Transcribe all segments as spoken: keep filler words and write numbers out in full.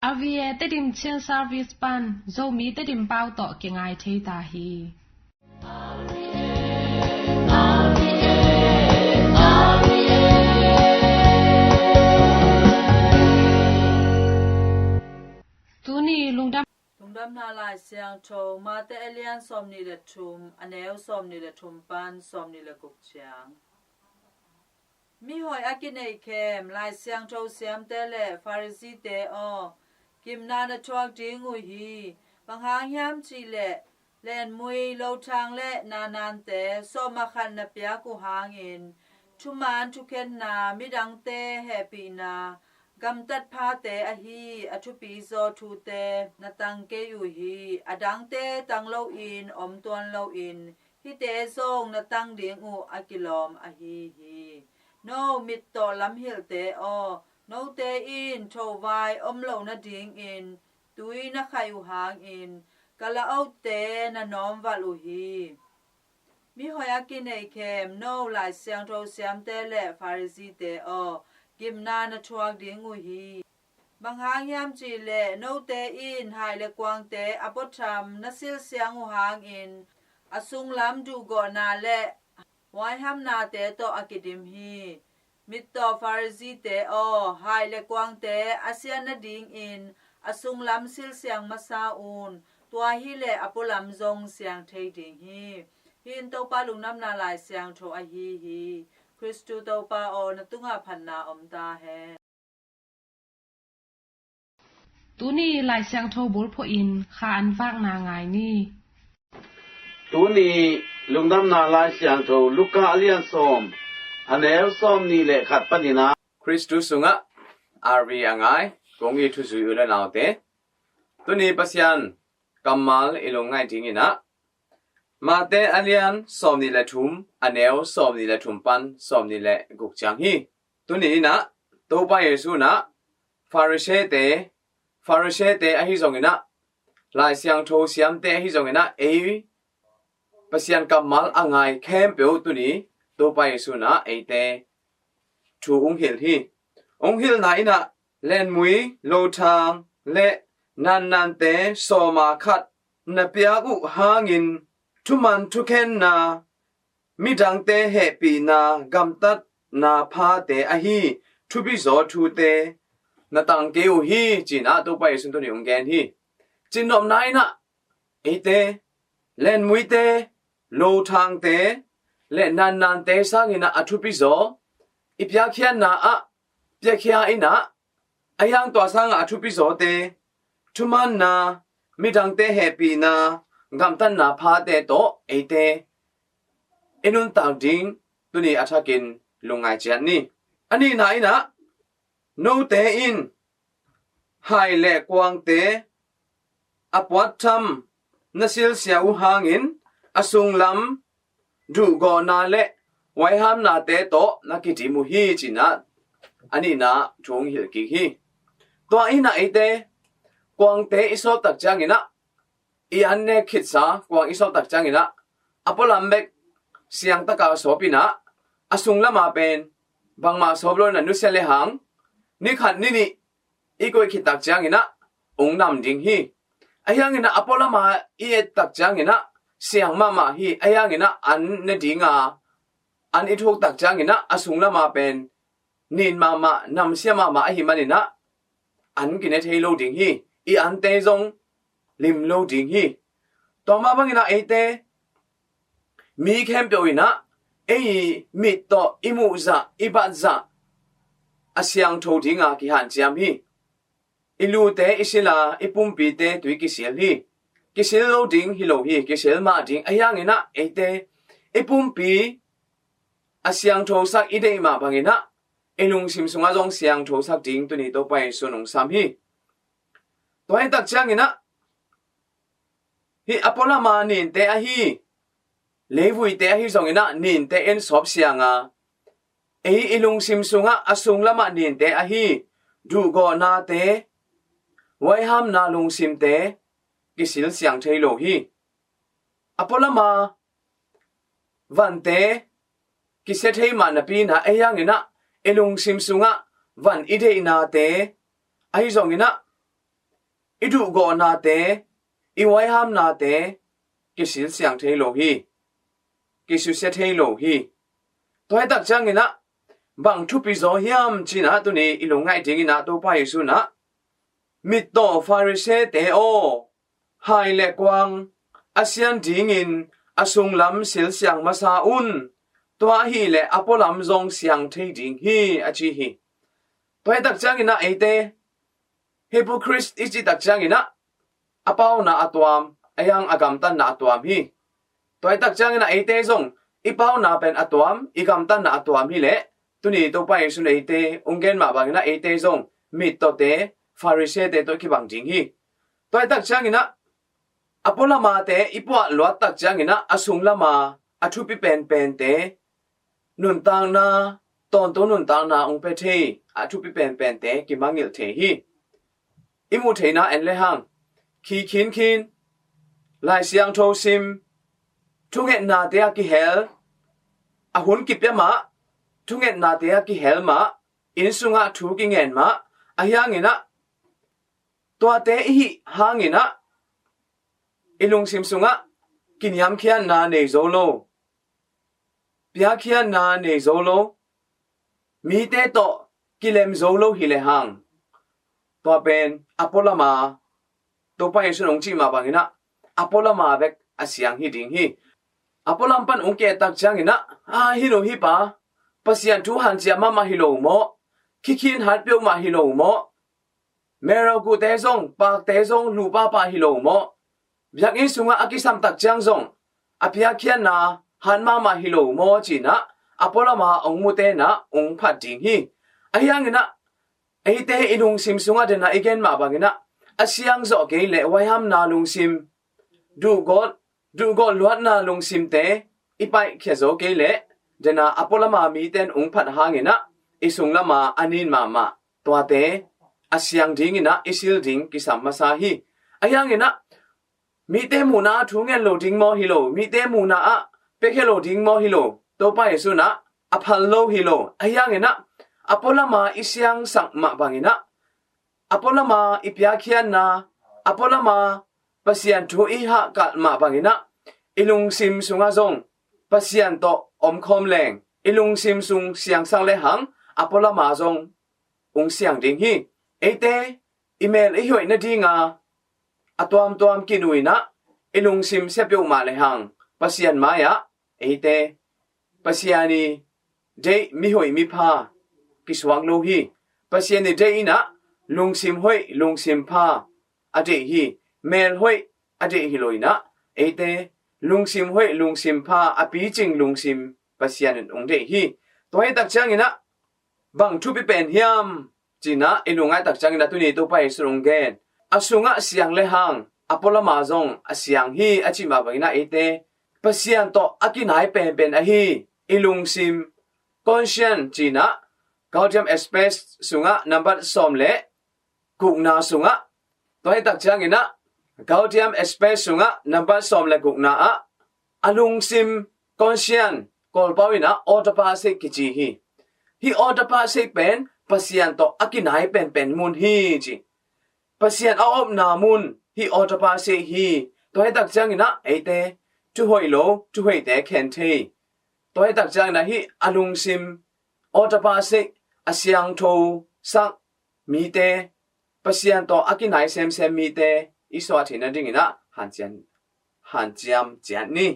R V A Tedim Chin Service pan Zomi Tedim pau tawh kingai thei ta hi. Tuni lungdam. Lungdamna Lai Siangtho, Mate a lian sawmnih le thum, a neu sawmnih le thum pan sawmnih le guk ciang. Mihoih a kineih khem, Lai Siangtho siamte le Pharisee-te aw, gimna na thuak ding uh hi. Bang hang hiam cih leh, lenmui, lothang le nanante sawma khat na piak uh hangin, thuman thukhenna, midangte hehpihna, gamtat phate ahi a thupizaw thute na tang kei uh hi. A dangte tang loin om tuan loin, hihte zong na tang ding uh a kilawm ahi hi. No mit tawh lamhilhte aw, note in thovai om loh nadingin tui na khaih uh hangin, kalaote na nawmvalh uh hi. Mihoih a kineih khem, no Lai Siangtho siamte le Pharisee-te aw, gimna na thuak ding uh hi. Bang hang hiam cih leh, note in hai le kuangte a puatham na silsiang uh hangin, a sunglam duhgawhna le huaihamnate tawh a kidim hi. Mittaw Pharisee-te aw, hai le kuangte a sian nadingin a sunglam silsiang masa un, tua hileh a pualam zong siang thei ding hi. Hih in Topa Lungdamna Lai Siangtho ahi hi. Khristu Topa aw, na tungah phatna om ta hen. Tuni Lai Siangtho bulphuh in kha an vakna ngai ni. Tuni Lungdamna Lai Siangtho Luka a lian sawm, a neu sawmnih le khat panin ah. Khristu sungah R V A a ngai kong it thuzui u le naute, tuni Pasian kammal i lungngaih dingin ah, Mate a lian sawmnih le thum, a neu sawmnih le thum pan sawmnih le guk ciang hi. Tuni in ah, Topa Jesu in ah, Pharisee-te, Pharisee-te ahi zongin ah, Lai Siangtho siamte ahi zongin ah, ei Pasian kammal a ngai khempeuh tuni Topa Jesu in ah eite thu ung hilh hi. Ung hilhna in ah, lenmui, lothang le nannante sawma khat na piak uh hangin, thuman thukhenna, midangte hehpihna, gamtatna phate ahi thupizaw thute na tang kei uh hi, ci-in ah Topa Jesu in tuni ung gen hi. Cihnopna in ah, eite lenmuite, lothangte le nannante sangin ah a thupizaw i piakkhiatna ah piakhia in ah, ahi hang tua sangah a thupizawte, thumanna, midangte hehpihna, gamtatna phate tawh eite i nuntak ding tuni a thakin lungngai ciat ni. A nihna in ah, note in hai le kuangte a puatham na silsia uh hangin, a sunglam duhgawhna le huaihamnate tawh na kidim uh hi, ci-in ah a nihna thu ung hilh kik hi. Tua in ah eite kuangte i sawp tak ciangin ah, i an nek khitsa kuang i sawp tak ciangin ah, a pualam bek siangtaka sawp in ah, a sunglam ah pen bangmah sawp lo in ah nusia lehang, ni khat ni nih i koih khit tak ciangin ah ung nam ding hi. Ahi hangin ah a pualam ah i et tak ciangin ah siang mahmah hi. Ahi hangin ah an ne ding a, an i thuk tak ciangin ah a sunglam ah pen nin mahmah, namsia mahmah ahih manin ah an kine thei lo ding hi. I ante zong lim lo ding hi. Tua mah bangin ah eite mi khempeuh in ah ei mit tawh i muhzah, i batzah a siangtho dinga kihanciam hi. I lute i sil a, i pumpite tui kisil hi. Kisil lo ding hi lo hi, kisil mah ding. Ahi hangin ah eite i pumpi a siangthosak i deih mah bangin ah, i lungsim sungah zong siangthosak ding tuni Topa Jesu in ung sam hi. Tua hi tak ciangin ah, hih a pualam a ninte ahi, leivuite ahi zongin ah ninte en sawp siang a, ei i lungsim sungah a sunglam ah ninte ahi, duhgawhnate, huaihamna lungsimte kisil siang thei lo hi. A pualam a vante kisia thei mah napi in ah, ahi hangin ah i lungsim sungah van i deihnate ahi zongin ah, i duhgawhnate, i huaihamnate kisilsiang thei lo hi, kisusia thei lo hi. Tua hi tak ciangin ah bang thupi zaw hiam ci-in ah tuni i lungngaih dingin ah Topa Jesu in ah, "Mittaw Farisee-te aw, hai le kuang a sian dingin a sunglam silsiang masa un, tua ahih leh a pualam zong siang thei ding hi," a ci hi. Tua hi tak ciangin ah eite hypocrite i cih tak ciangin ah a pauna a tuam, a hiang a gamtatna a tuam hi. Tua hi tak ciangin ah eite zong i pauna pen a tuam, i gamtatna a tuam hi leh tuni Topa Jesu in eite hong gen mah bangin ah eite zong mittawte, Farisee-te tawh kibang ding hi. Tua hi tak ciangin ah a pualamate i puah luat tak ciangin ah a sunglama a thupi penpente nuntakna, tawntung nuntakna hong pia thei, a thupi penpente kimangngilh thei hi. I muh theihna en lehang, khi khinkhin, Lai Siangtho sim, thungetnate a kihel, a hun kipia mah, thungetnate a kihel mah, inn sungah thu kingen mah, a hiangin ah tuate i hih hangin ah i lungsim sungah kiniamkhiatna nei zo lo, piakkhiatna nei zo lo, mite tawh kilem zo lo hi lehang, tua pen a pualama, Topa Jesu in hong cih mah bangin ah a pualama bek a siang hi ding hi. A pualam pan hong ki-et tak ciangin ah, "A, hi lo hi pa, Pasian thu hanciam mahmah hi lo maw? Khikhin hat peuhmah hi lo maw? Mel lo guhte zong, pakte zong lu pahpah hi lo maw? Biakinn sungah a kisam tak ciang zong a piakkhiatna hat mahmah hi lo maw?" ci-in ah a pualama hong mute in ah hong phat ding hi. A hiangin ah eite i lungsim sungah den ah i gen mah bangin ah a siang zawh kei leh huaihamna lungsim, duhgawh, duhgawh luatna lungsimte i paihkhia zo kei leh den ah a pualama mite in hong phat hangin ah i sunglama a nin mahmah tuate a siang dingin ah i sil ding kisam masa hi. A hiangin ah mite muhna ah thu ngen lo ding maw hi lo, mite muhna ah piakhia lo ding maw hi lo, Topa Jesu in ah a phal lo hi lo. A hiangin ah a pualama i siangsak mah bangin ah a pualama i piakkhiatna, a pualama Pasian thu i hahkalh mah bangin ah i lungsim sungah zong Pasian tawh omkhawm leng, i lungsim sung siangsak lehang a pualama zong hong siang ding hi. Eite i mel i hoih nadinga a tuamtuam kinuh in ah i lungsim sia peuhmah lehang Pasian mai-ah eite Pasian i deih mihoih mipha kisuak lo hi. Pasian i deih in ah lungsim hoih lungsim pha a deih hi. Mel hoih a deih hi lo in ah eite lungsim hoih lungsim pha a picing lungsim Pasian in hong deih hi. Tua hi tak ciangin ah bang thupi pen hiam ci-in ah i lungngaih tak ciangin ah tuni Topa Jesu in hong gen, "A sungah siang lehang a pualama zong a siang hi," a cih mah bangin ah eite Pasian tawh a kinai penpen ahi i lungsim, conscience ci-in ah Gaudium et Spes sungah nambat sawm le gukna sungah, tua hi tak ciangin ah Gaudium et Spes sungah nambat sawm le gukna ah a lungsim, conscience, Kawlpau in ah autophagy kici hi. Hih autophagy pen Pasian tawh a kinai penpen mun hi ci. Pasian a omna mun hih autophagy hi. Tua hi tak ciangin ah eite thuhoih lo, thuhoihte khen thei. Tua hi tak ciangin ah hih a lungsim autophagy, a siangthosak mite, Pasian tawh a kinai semsem mite i suah theihna dingin ah hanciam, hanciam ciat ni.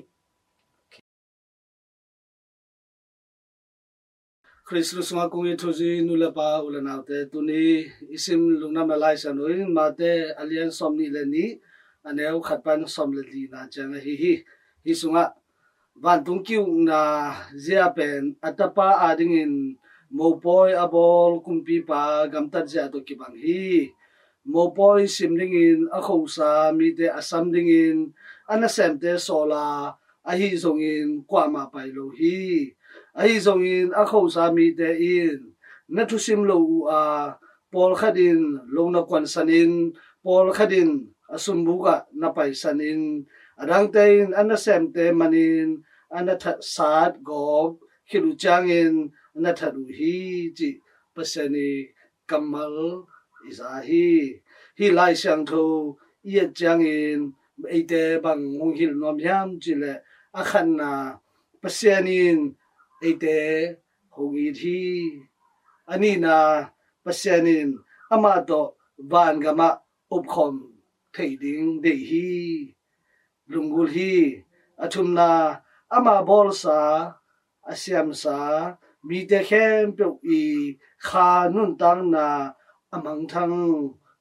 Khristu sungah kong it thuzi nu le pa, u le naute, tuni i sim lungdamna Lai Siangtho in Mate a lian sawmnih le nih, a neu khat pan sawm le lina ciang ahi hi. Hih sungah vantung ki-ukna zia pen a tapa adingin mopawi a bawl kumpipa gamtat zia tawh kibang hi. Mopawi sim dingin a khosa mite a sam dingin a nasemte sawl a, ahi zongin kuamah pai lo hi. Ahi zongin a khosa mite in na thusim lo uh a, pawlkhat in lo na kuansan in, pawlkhat in a sumbuk ah na paisan in, a dangte in a nasemte manin a na that sat gawp khit uh ciangin a na that uh hi, cih Pasian i kammal i za hi. Hih Lai Siangtho i et ciangin eite bang hong hilh nuam hiam cih leh, a khatna, Pasian in eite hong it hi. A nihna, Pasian in amah tawh vangamah upkhawm theih ding deih hi. Lunggulh hi. A thumna, ama bawlsa, a siamsa mite khempeuh i kha nuntakna a mangthang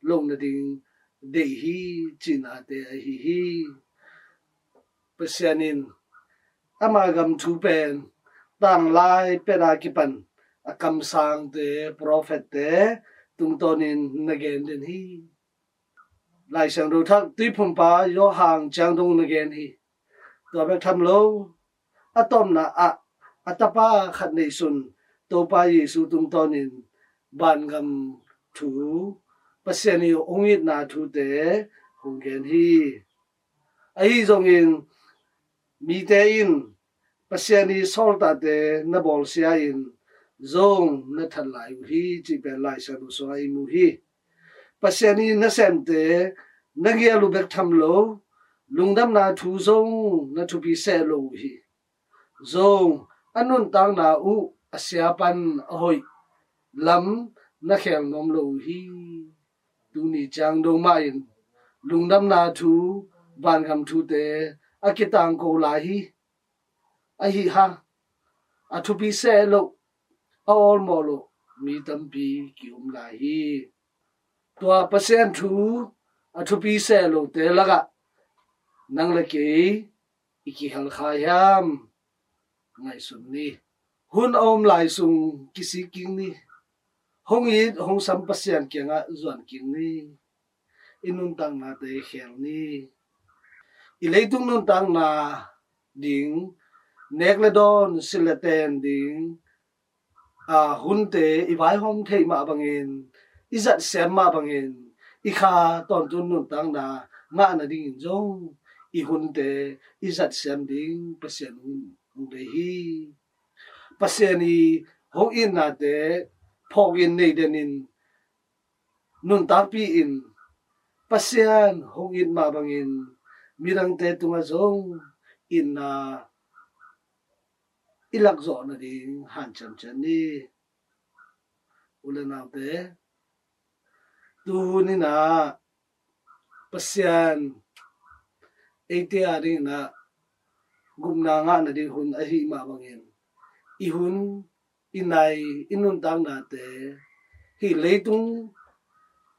loh nading deih hi, cinate ahi hi. Pasian in ama gam thu pen tanglai pet a kipan a kamsangte, profette tungtawnin na gen den hi. Lai Siangtho Thak Tuiphumpa Johan ciang dong na gen hi. Tua bek tham lo, a tawpna ah a tapa khat neisun Topa Jesu tungtawnin vangam thu, Pasian i hong itna thute hong gen hi. Ahi zongin mite in Pasian i sawltate na bawlsia in zong na that lai uh hi, cih pen Lai Siangtho sungah i mu hi. Pasian i nasemte na ngial uh bek tham lo, lungdamna thu zong na thupi seh lo uh hi. Zong a nuntakna uh a sia pan a hoih lam na khel nuam lo uh hi. Tuni ciang dong mah in lungdamna thu, vangam thute a kitangko lai hi. Ahi hang a thupi seh loh, a awlmawh loh mi tampi ki-om lai hi. Tua Pasian thu a thupi seh lohte lakah nang le kei i kihel kha hiam? Ngaihsun ni. Hun a om lai sung kisik kik ni. Hong it hong sam Pasian kiangah zuan kik ni. I nuntaknate khel ni. I leitung nuntakna ding, nek le dawn, silh le ten ding, a, hunte i vaihawm theih mah bangin, i zatsiam mah bangin, i kha tawntung nuntakna ngah nadingin zong i hunte i zatsiam ding Pasian hong, hong deih hi. Pasian i hong itnate phawkin nei denin, nuntakpi in, Pasian hong it mah bangin midangte tungah zong itna i lakzawh nading hanciam ciat ni. U le naute, tuhun in ah Pasian eite a dingin ah gupna ngah nading hun ahih mah bangin, i hun, i nai, i nuntaknate hih leitung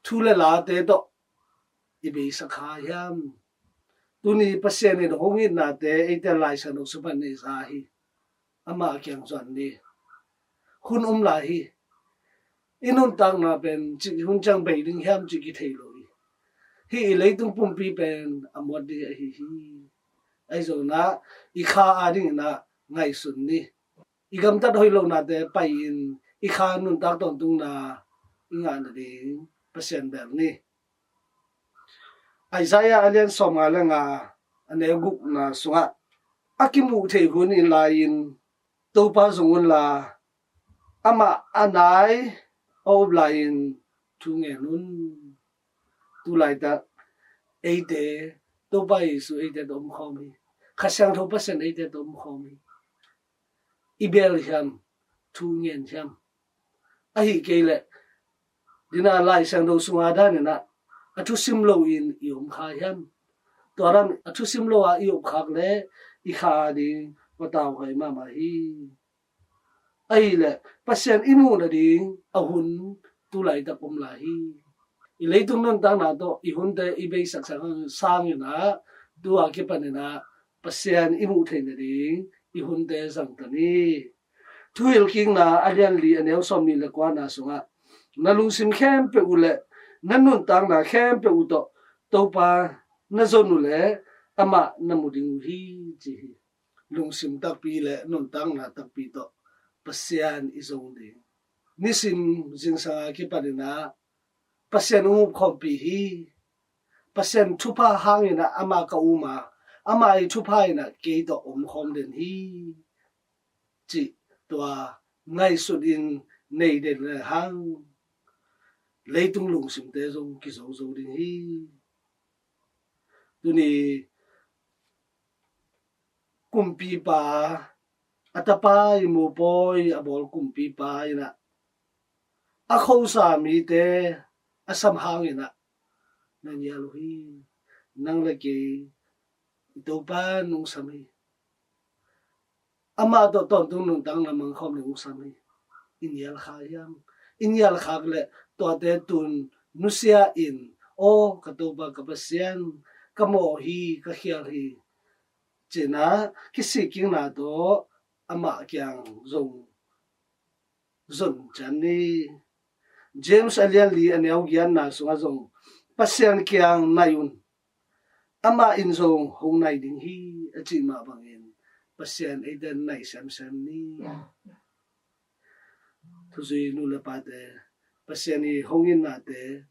thu le late tawh i beisak kha hiam? Tuni Pasian in hong itnate eite Lai Siangtho sung pan nei sa hi. Amah kiang zuan ni. Hun om lai hi. I nuntakna pen cih hun ciang bei ding hiam cih kithei lo hi. Hih i leitung pumpi pen a muat ding ahi hi. Ahi zongin ah i kha a dingin ah ngaihsun ni. I gamtat hoih lohnate pai-in i kha nuntak tawntungna i ngah nading Pasian bel ni. Isaiah a lian sawmnga le nga, a neu gukna sungah, a kimuh theih hun in lai-in Topa zong unla, amah a nai a up lai-in thu ngen un. Tu laitak eite Topa Jesu eite tawh omkhawm hi. Kha Siangtho Pasian eite tawh omkhawm hi. I bel hiam, thu ngen hiam? Ahih kei leh, dina Lai Siangtho sunga danin ah a thusim loin i om kha hiam? Tua dan a thusim lo a i om khak leh i kha a ding patau huai mahmah hi. Ahih leh Pasian i muh nading a hun tu laitak om lai hi. I leitung nuntakna tawh i hunte i beisak sangin ah, tu a kipanin ah Pasian i muh theih nading i hunte zang ta ni. Thuhilhkikna a lian li, a neu sawmnih le kuana sungah, na lungsim khempeuh uh le na nuntakna khempeuh uh tawh Topa na zon uh leh amah na mu ding uh hi, ci hi. Lungsim takpi le nuntakna takpi tawh Pasian i zong ding. Nisim zingsang a kipanin ah Pasian hong upkhawmpih hi. Pasian thupha hangin ah amah ka um a, amah i thupha in ah kei tawh omkhawm den hi, cih tua ngaihsutin nei den le hang. leitung lungsimte zong kizozo ding hi. Tuni kumpipa, a tapa i mupawi a bawl kumpipa in ah a khosa mite a sam hangin ah na nial uh hi. Nang le kei i Topa nungsam hi. Amah tawh tawntung nuntakna mangkhawm ding ungsam hi. I nial kha hiam? I nial khak leh tuate tun nusia in, aw ka Topa ka Pasian, ka mawh hi, ka khial hi, ci-in ah kisikkikna tawh amah kiang zong zon cian ni. James a lian li a neu giatna sungah zong Pasian kiang nai un, amah in zong hong nai ding hi, a cih mah bangin Pasian eite nai semsem ni. Thuzui nu le pate, Pasian i hong innate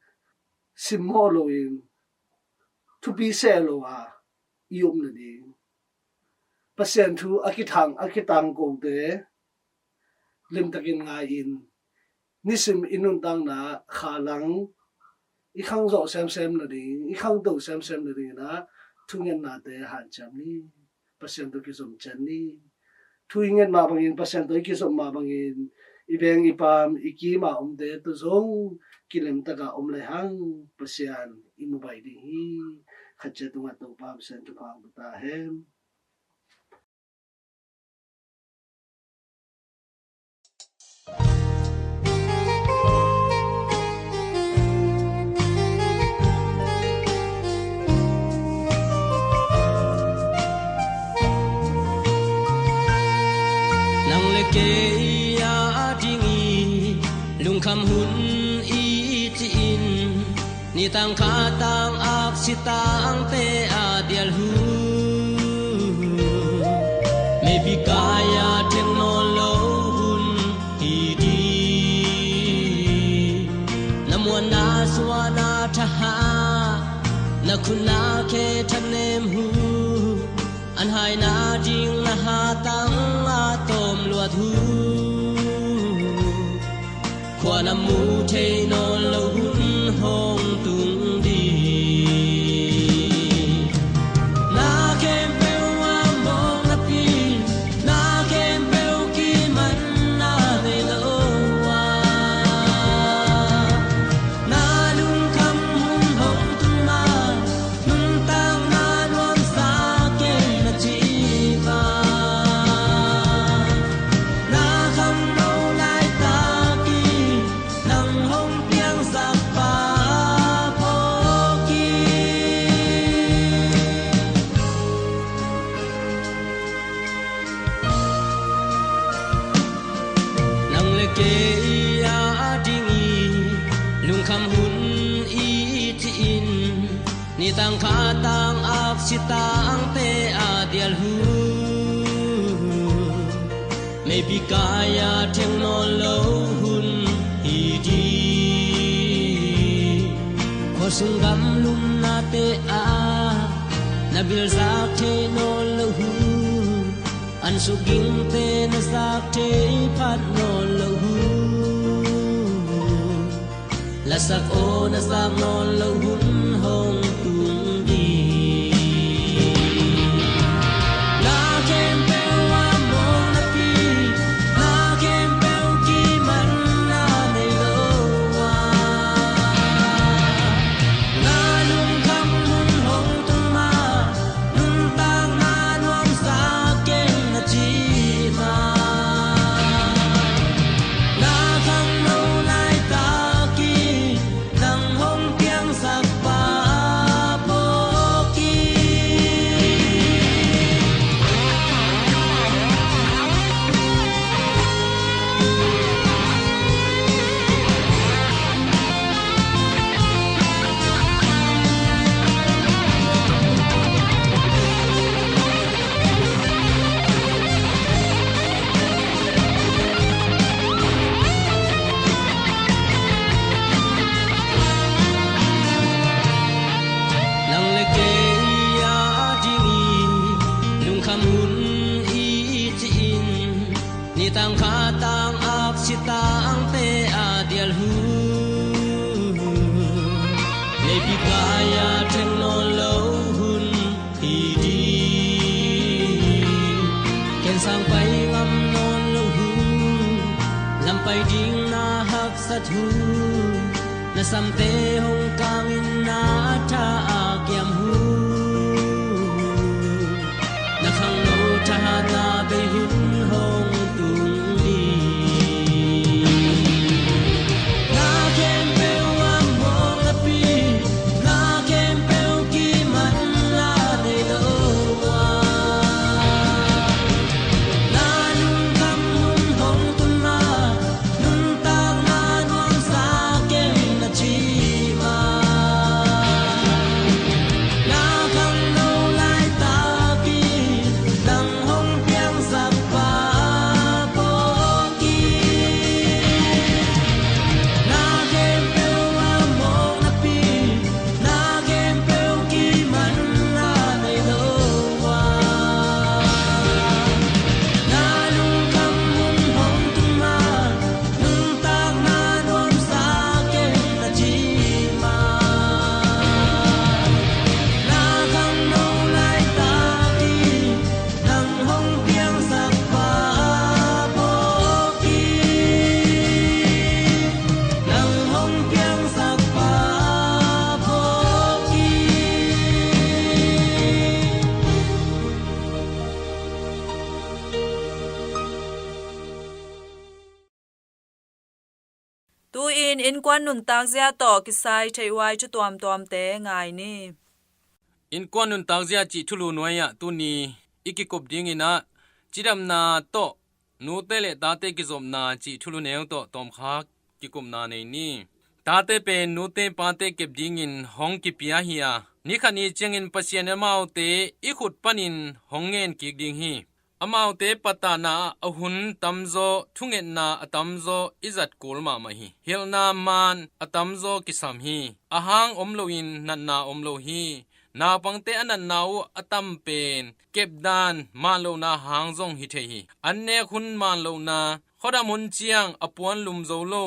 simmawh loin thupi seh lo a i um nading, Pasian thu a kithang a kitangkote limtakin ngai-in, nisim i nuntakna khalang i khangzawh semsem nading, i khangto semsem nadingin ah thungetnate hanciam ni. Pasian tawh kizom cian ni. Thu i nget mah bangin, Pasian tawh i kizom mah bangin, i veng i paam i kim a omte tawh zong kilemtak a om le hang Pasian i mubai ding hi. Khat ciat tungah Topa Pasian thupha hong pia ta hen. Nang le kei a ding i lungkham hun i cih in, nitang khatang aksi tangte a dial hun, meipi kai-a theng nawn lo hun hi ding. Na muanna suahna thahat, na khutna khe thanem hun, an haina ding na hatang a tawm luat hun, khua na mu thei nawn lo hun hong tung ding. Na khempeuh a mawk napi, na khempeuh kimanna nei lo a, na lungkham hun hong tung ma, nuntakna nuamsa kei na cih ma, na khangno laitak i nang hong piangsak pa phawk hi. Nang le kei a ding i lungkham hun i cih in, nitang khatang aksi tangte a dial hun, meipi kai-a theng nawn lo hun hi ding. Khuasung gam lumnate ah na bilzak thei nawn lo hun, an suk gingte na zak thei phat nawn lo hun, lasak aw na zak nawn lo hun hong tung ding. Na khempeuh a mawk napi, na khempeuh kimanna nei lo a, na lungkham hun hong tung ma, nuntakna nuamsa keng na cih ma, na khangno laitak i nang hong piangsak pa phawk hi. Nang le kei a ding i lungkham hun i cih in, nitang khatang aksi tangte a dial hun, Sang pai ngam nawn lo hi. Lam pai ding na haksat hi. Na samte hong kangin na tha a kiam hi. Na khangno thahatna bei hin hong tung hi. Na khempeuh a mawk napi, na khempeuh kiman na nei lo a, na lungkham hun hong tun ma, nuntakna nuamsa kei na ci ma. Na khangno laitak in nang hong piangsak pa pawk hi. Na khempeuh a mawk napi, na khempeuh kiman na nei lo a, na lungkham hun hong tun ma, nuntakna nuamsa kei na ci ma. Na khangno laitak in nang hong piangsak pa pawk hi. Nang hong piangsak pa pawk hi. Tu-in innkuan nuntak zia tawh kisai theih huai thu tuamtuamte ngai ni. Innkuan nuntak zia cih thulu nuai-ah tuni i kikup dingin ah, cidamna tawh nute le tate kizopna cih thulu neu tawh tawmkhat kikupna nei ni. Tate pen nute pate kep dingin hong kipia hi a, ni khat ni ciangin Pasian in amaute i khut panin hong ngen kik ding hi. Amaute patahna ah a hun tamzaw, thungetna a tamzaw i zat kul mahmah hi. Hilhna maan a tamzaw kisam hi. A hang om loin natna om lo hi. Naupangte a natna uh a tam pen kepdan maan lohna hang zong hi thei hi. An nek hun maan lohna, khuadam hun ciang a puan lum zo lo,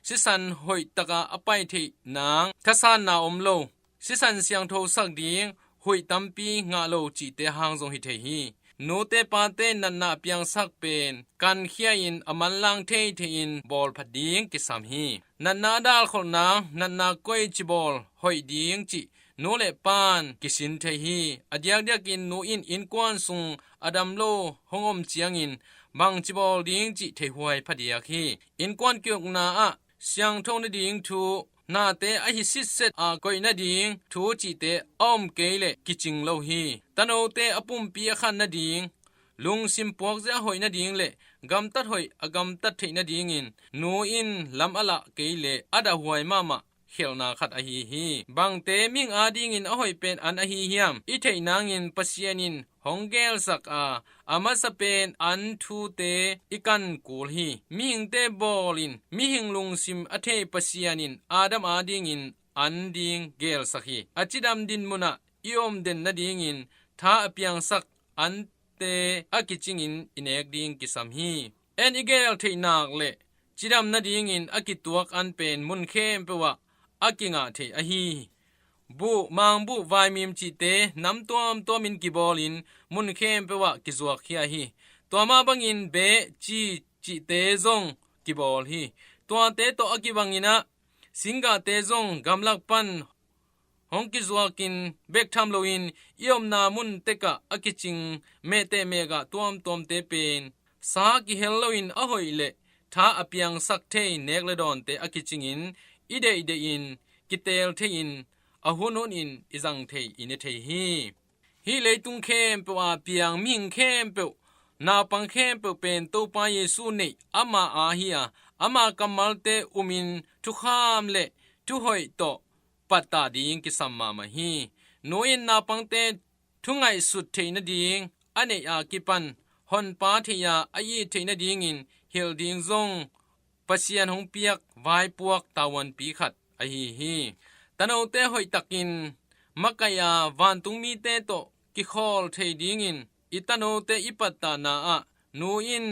sisan hoih taka a pai theih nang thasanna om lo, sisan siangtho sak ding huih tampi ngah lo cihte hang zong hi thei hi. Nute pate natna a piangsak pen kankhia-in a manlang theithei-in bawl phat ding kisam hi. Natna a dalkholh nang, natna koici bawl hoih ding cih nu le pan kisin thei hi. A diakdiakin nu in innkuan sung a dam lo hong om ciangin bangci bawl ding cih theihuai phadiak hi. Innkuan kiukna ah siangtho nading thu, nate a hi sitset a koih nading thu cihte a om kei leh kicing lo hi. Tanote a pumpi a khan nading, lungsim puakzia a hoih nading le gamtat hoih a gamtat theih nadingin nu in lam a lah kei leh a dahhuai mahmah khialhna khat ahi hi. Bangte mihing adingin a hoih pen an ahi hiam i theih nangin Pasian in hong gelsak a, a masa pen an thute i kan kul hi. Mihingte bawlin mihing lungsim a thei Pasian in Adam adingin an ding gelsak hi. A cidam dinmun ah i om den nadingin tha a piangsak ante a kicingin i nek ding kisam hi. En i gel theih nak le cidam nadingin a kituak an pen mun khempeuh ah a kingah theih ahi hi. Buh, mangbuh, vaimim cihte nam tuamtuamin kibawlin mun khempeuh ah kizuak khia hi. Tua mah bangin beh, ci cihte zong kibawl hi. Tuate tawh a kibangin ah singgahte zong gamlak pan hong kizuakin bek tham loin i omna mun tekah a kicing mehteh mehgah tuamtuamte pen sa kihel loin a hoih le tha a piangsak thei nek le dawnte a kicingin i deihdeih in, kiteel thei-in, a hunhun in i zang thei i ne thei hi. Hih leitung khempeuh a piang mihing khempeuh, naupang khempeuh pen Topa Jesu neih ama a hi a, ama kammalte umin thukham le thuhoih tawh pattah ding kisam mahmah hi. Nu in naupangte thu ngaihsut theih nading a neih a kipan honpa thei-a a it theih nadingin hilh ding zong Pasian hong piak vaipuak tavuanpi khat ahi hi. Tanote hoihtakin makaih a vantung mite tawh kikhawl thei dingin i tanote i pattahna ah nu in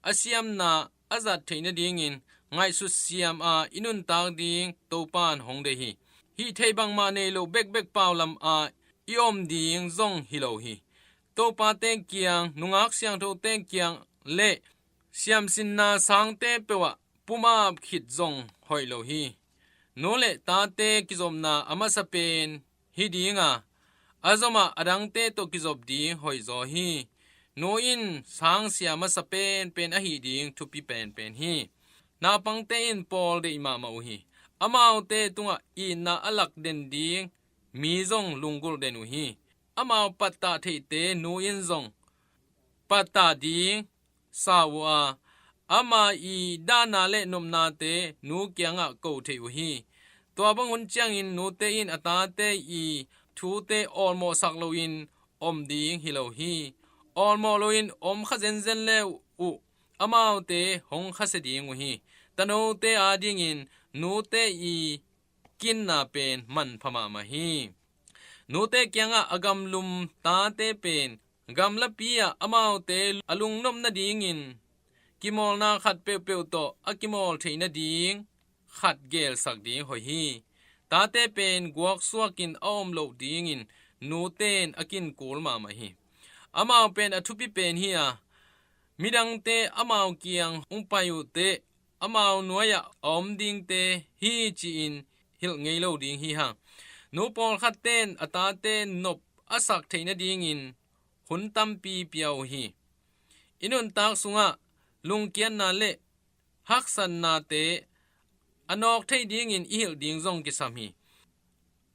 a siamna a zat theih nadingin ngaihsut siam a i nuntak ding Topan hong deih hi. Hih thei bangmah nei lo bekbek paulam a i om ding zong hi lo hi. topate kiang, nungak siangthote kiang le siamsinna sangte peuhah pumap khit zong hoih lo hi. Nu le tate kizopna a masa pen hi dinga, a zomah a dangte tawh kizop ding hoihzaw hi. Nu in sangsia masa penpen ahi ding thupi penpen hi. Naupangte in pawl deih mahmah uh hi. Amaute tungah itna a lak den ding mi zong lunggulh den uh hi. Amau pattah theihte nu in zong pattah ding sa uh a, ama i dahna le nopnate nu kiangah ko thei uh hi. Tua bang hun ciangin nute in a tate i thute awlmawhsak loin om ding hi lo hi. Awlmawh loin om kha zenzen le uh amaute hong khasia ding uh hi. Tanote adingin nute i kinna pen manpha mahmah hi. Nute kiangah a gamlum tate pen gamlapi ah amaute a lungnop nadingin kimawlna khat peuhpeuh tawh a kimawl theih nading khat gelsak ding hoih hi. Tate pen guaksuakin a om loh dingin nute in a kinkul mahmah hi. Amau pen a thupi pen hi a, midangte amau kiang hong pai uhteh amau nuai-ah a om dingte hi ci-in hilh ngei lo ding hi hang. Nu pawlkhatte in a tate nop a sak theih nadingin hun tampi pia uh hi. I nuntak sungah lungkiatna le haksatnate a nawk thei dingin i hilh ding zong kisam hi.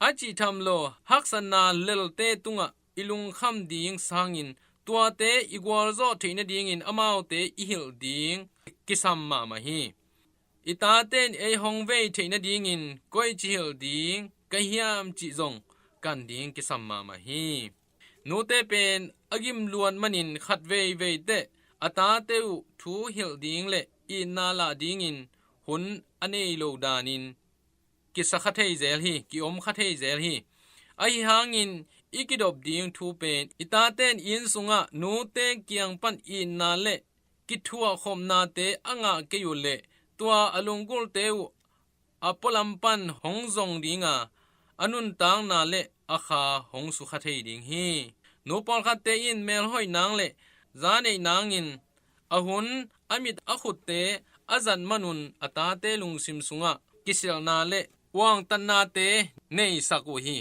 A cih tham lo, haksatna lelte tungah i lungkham ding sangin tuate i gualzawh theih nadingin amaute i hilh ding kisam mahmah hi. I tate in ei hong vei theih nadingin koici hilh ding ka hiam cih zong kan ding kisam mahmah hi. Nute pen a gimluat manin khat veivei teh a tate uh thu hilh ding le itna lah dingin hun a nei lo danin kisa kha thei zel hi, ki-om kha thei zel hi. Ahi hangin i kidop ding thu pen i tate in inn sungah nute kiang pan itna le kithuahkhopnate a ngah kei uh leh tua a lunggulhte uh a pualam pan hong zong dinga, a nuntakna le a kha hong sukha thei ding hi. Nu pawlkhatte in melhoih nang le za neih nangin a hun, a mit, a khutte a zat manun a tate lungsim sungah kisilna le uangtatnate neisak uh hi.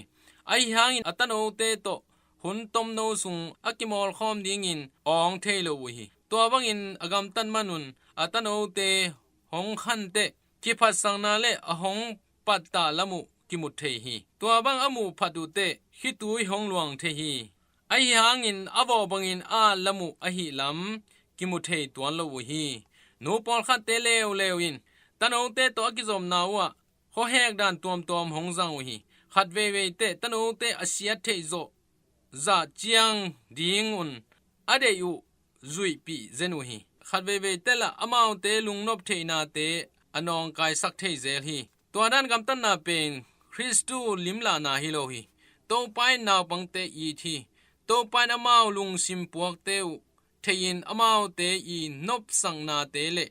Ahi hangin a tanote tawh hun tomno sung a kimawlkhawm dingin awng thei lo uh hi. Tua bangin a gamtat manun a tanote hong khanteh kiphatsakna le a hong pattah lam uh kimu thei hi. Tua bang a muh phat uhteh khitui hong luang thei hi. Ahi hangin a vawh bangin a at lam uh ahi lam kimu thei tuan lo uh hi. Nu pawlkhatte leuleu in tanote tawh a kizopna uhah khuahek dan tuamtuam hong zang uh hi. Khat veivei teh tanote a siat theih zawh zah ciang dingun a deih uh zuihpih zen uh hi. Khat veivei teh lah amaute lungnop theihnate a nawngkaisak thei zel hi. Tua dan gamtatna pen Khristu limlahna hi lo hi. Topa in naupangte it hi. Topa in amau lungsim puakte uh thei-in amaute i nopsaknate le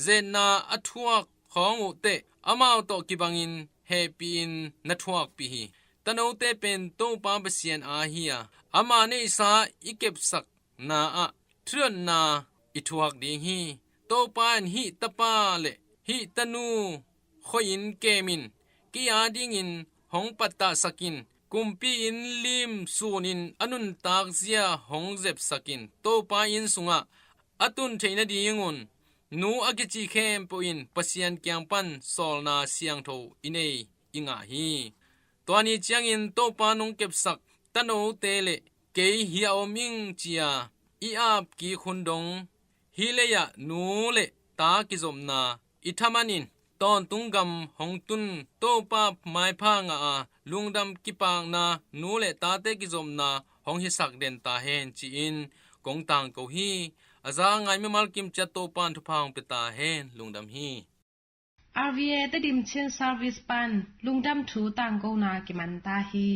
zetna a thuak khawng uhteh amau tawh kibangin hehpih-in na thuakpih hi. Tanote pen Topa Pasian aa hi a, ama neihsa i kepsakna ah thudotna i thuak ding hi. Topa in hih tapa le hih tanu khoihin kemin kei adingin hong pattahsak in, kumpi inn lim sunin a nuntak zia hong zepsak in, Topa inn sungah a tun theih nadingun nu a kici khempeuh in Pasian kiang pan sawlna siangtho i nei i ngah hi. Tua ni ciangin Topa nong kepsak tanote le kei hi a om ing ci-a i apkik hun dong hih lei-ah nu le ta kizopna i thaman in tawntung gam hong tun Topa maipha ngah a lungdam kipakna nu le tate kizopna hong hisak den ta hen ci-in kong tangko hi. A za a ngai mimal kimciat Topa in thupha hong pia ta hen. Lungdam hi. RVA Tedim Chin Service pan lungdam thu tangkona kiman ta hi.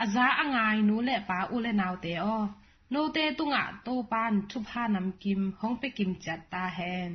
A za a ngai nu le pa u le naute aw, note tungah Topa in thupha namkim hong pia kimciat ta hen.